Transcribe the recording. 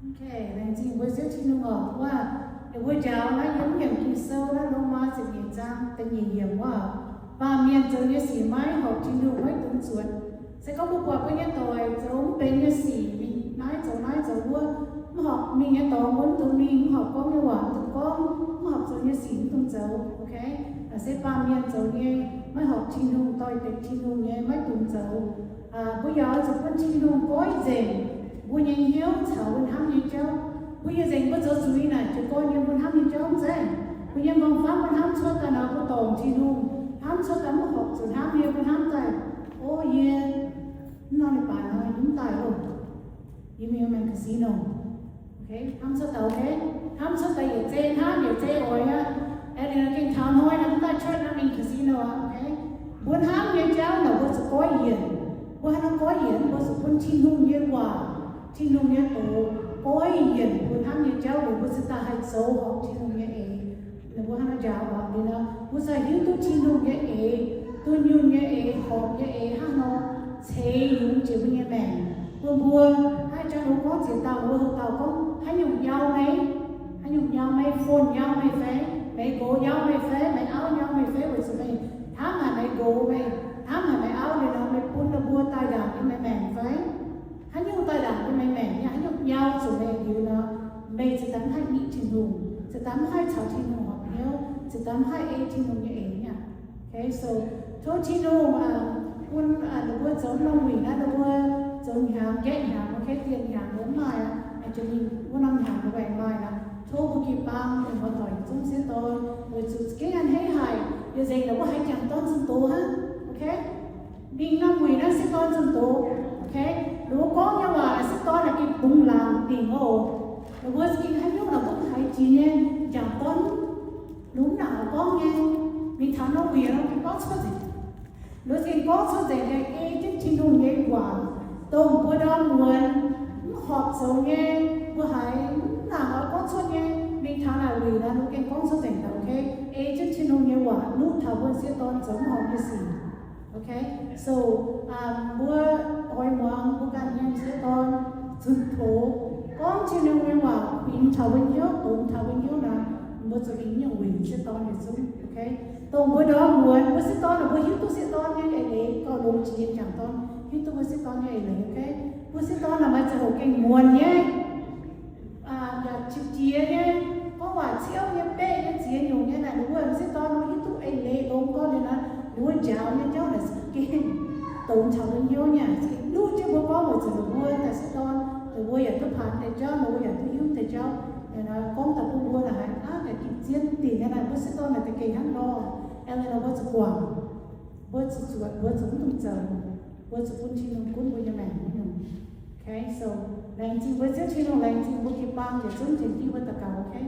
Okay, laengz zingh mbuo Ziouv Tin-Hungh oc. Wuov, ninh mbuo njaaux naaiv yiem Ging-Sou naaiv Lomaa ziepc nyeic zaang da'nyeic yiemc wuov, baamh mienh zoux nyei sic maiv horpc Tin-Hungh, maiv dungx zuotc. Se gorngv mbuo buatc mbuo nyei doic zoux mv benx nyei sic, mingh naaiv zoux naaiv zoux wuov, mv horpc mingh nyei dorngx mbuo mv dungx mingh, mv horpc gorngv nyei waac mv dungx gorngv, mv horpc zoux nyei sic mv dungx zoux. Okay, se baamh mienh zoux nyei maiv horpc Tin-Hungh, doix-dekc Tin-Hungh nyei maiv dungx zoux. Mbuo yaac oix zuqc bun Tin-Hungh goiv nzengc mbuo nyei hnyouv caux mbuo hnamv nyei jauv. Mbuo yaac nzengc mbuo zoux zuiz naaic jiez gorn yiem mbuo hnamv nyei jauv zeiz. Mbuo nyei m'nqorngv famv mbuo hnamv cuotv daaih nor, mbuo dorngc Tin-Hungh, hnamv cuotv daaih mv horpc zuqc hnamv nyei, mbuo hnamv daaih, o, yie mv nor ninh baac nor yie mv daaih loh. Yie mingh maengx casino. Okay, hnamv cuotv daaih, okay, hnamv cuotv daaih yietc zei hnamv yietc zei oix aqv. Aengx ninh gengh taux hnoi naaic mv daaih cuotv naaic mingh casino aqv. Okay, mbuo hnamv nyei jauv naaic mbuo zuqc goiv yienc. Mbuo haaix nor goiv yienc? Mbuo zuqc bun Tin-Hungh nyei waac, Tin-Hungh nyei doz goiv yienc mbuo hnamv nyei jauv liuz, mbuo cingx daaih haih zoux horpc Tin-Hungh nyei eix. Ninh mbuo hnangv nor njaaux oc, liuz nor mbuo cingx hiuv duqv Tin-Hungh nyei eix, dunh yunh nyei eix, horpc nyei eix hnangv nor ceix yungz jiex mbuo nyei maengc. Bun mbuo haih jangx longx gorngv ziex dauh mbuo houx dauh gorngv, haaix nyungc nyau meih? Haaix nyungc nyau meih? Fon nyau meih fai? Meih nqox nyau meih fai? Meih auv nyau meih fai? Weic zuqc meih hnamv haic meih nqox, meih hnamv haic meih auv, liuz nor meih bun ninh mbuo daaih ndaangc yiem meih maengc fai? Haaix nyungc daaih ndaangc yiem meih maengc nyei? Haaix nyungc nyau zuqc meih liuz nor, meih ziouc daaih mv haih nitv Tin-Hungh, ziouc daaih mv haih caux Tin-Hungh horpc hnyouv, ziouc daaih mv haih ei Tin-Hungh nyei eix nyei aqv. Okay, so tov Tin-Hungh bun ninh mbuo zoux norm wuic naaiv, ninh mbuo zoux hnyangx, nqaeqv hnyangx, okay, dieh hnyangx mbuo mv maaih aqv, jiex mingh wuov norm hnyangx mbuo aengx maaih aqv. Tov mbuo jiu-baang mienh muoz-doic yietc zungv sieqv dorn, weic zuqc za'gengh a'hneiv haic, yaac nzengc ninh mbuo haiz jangc dorn zunh doz hnangv. Okay, mingh norm wuic naaiv sieqv dorn zunh doz. Okay, ninh mbuo gorngv nyei waac sieqv dorn naaic gengh bungx laangc dingc oc. Ninh mbuo za'gengh haaix nyungc naaic mbuo haiz jiex nyei, jangc dorn lungx naaic gorngv nyei, mingh taux norm wuic nor gorngv cuotv nzengc. Ninh mbuo za'gengh gorngv cuotv nzengc nyei, ei jienv Tin-Hungh nyei waac, dongh mbuo ndorm muonz mv horpc zoux nyei, mbuo haiz mv nangc oix gorngv cuotv nyei, mingh taux naaic wuic naaic ninh mbuo gengh gorngv cuotv nzengc daaih. Okay, ei jienv Tin-Hungh nyei waac nuqv taux mbuo sieqv dorn zoux mv horpc nyei sic. Okay, so mbuo oix muangx mbuo ganh nyei sieqv dorn zunh doz, gorngv Tin-Hungh nyei waac kuinx taux mbuo hnyouv, dongz taux mbuo hnyouv naaic, mbuo zuqc mingh nyungc wuic sieqv dorn yietc zungv. Okay, dongh mbuo ndorm muonz mbuo sieqv dorn, mbuo hiuv duqv sieqv dorn nyei eix leiz gauh longx jiex jangc dorn, hiuv duqv mbuo sieqv dorn nyei eix leiz. Okay, mbuo sieqv dorn naaic maaih ziangh hoc gengh muonc nyei, yaac qiex jiez nyei, gorngv waac ciouv nyei, beqv nyei, ziex nyungc nyei naaic, ninh mbuo sieqv dorn nor hiuv duqv eix leiz longx gorngv liuz naaic, ninh mbuo njaaux nyei jauv naaic za'gengh dongz taux mbuo hnyouv nyei, za'gengh nuqv jienv mbuo gorngv weic zuqc ninh mbuo daaih sieqv dorn, ninh mbuo yaac duqv paanx deix jauv, ninh mbuo yaac duqv hiuv deix jauv. Gorngv daaih bun mbuo naaic haiz aqv, ga'gitv zien dingc nyei naaic, mbuo sieqv dorn naaic da'gengh hnangv nor. Aengx ninh mbuo zuqc guangc, mbuo zuqc zuotc, mbuo zuqc mv dungx zoux. Mbuo zuqc bun Tin-Hungh gunv mbuo nyei maengc nyei. Okay, so laengz zingh mbuo Ziouv Tin-Hungh, laengz zingh mbuo jiu-baang yietc zungv tengx jienv mbuo daux gaux. Okay.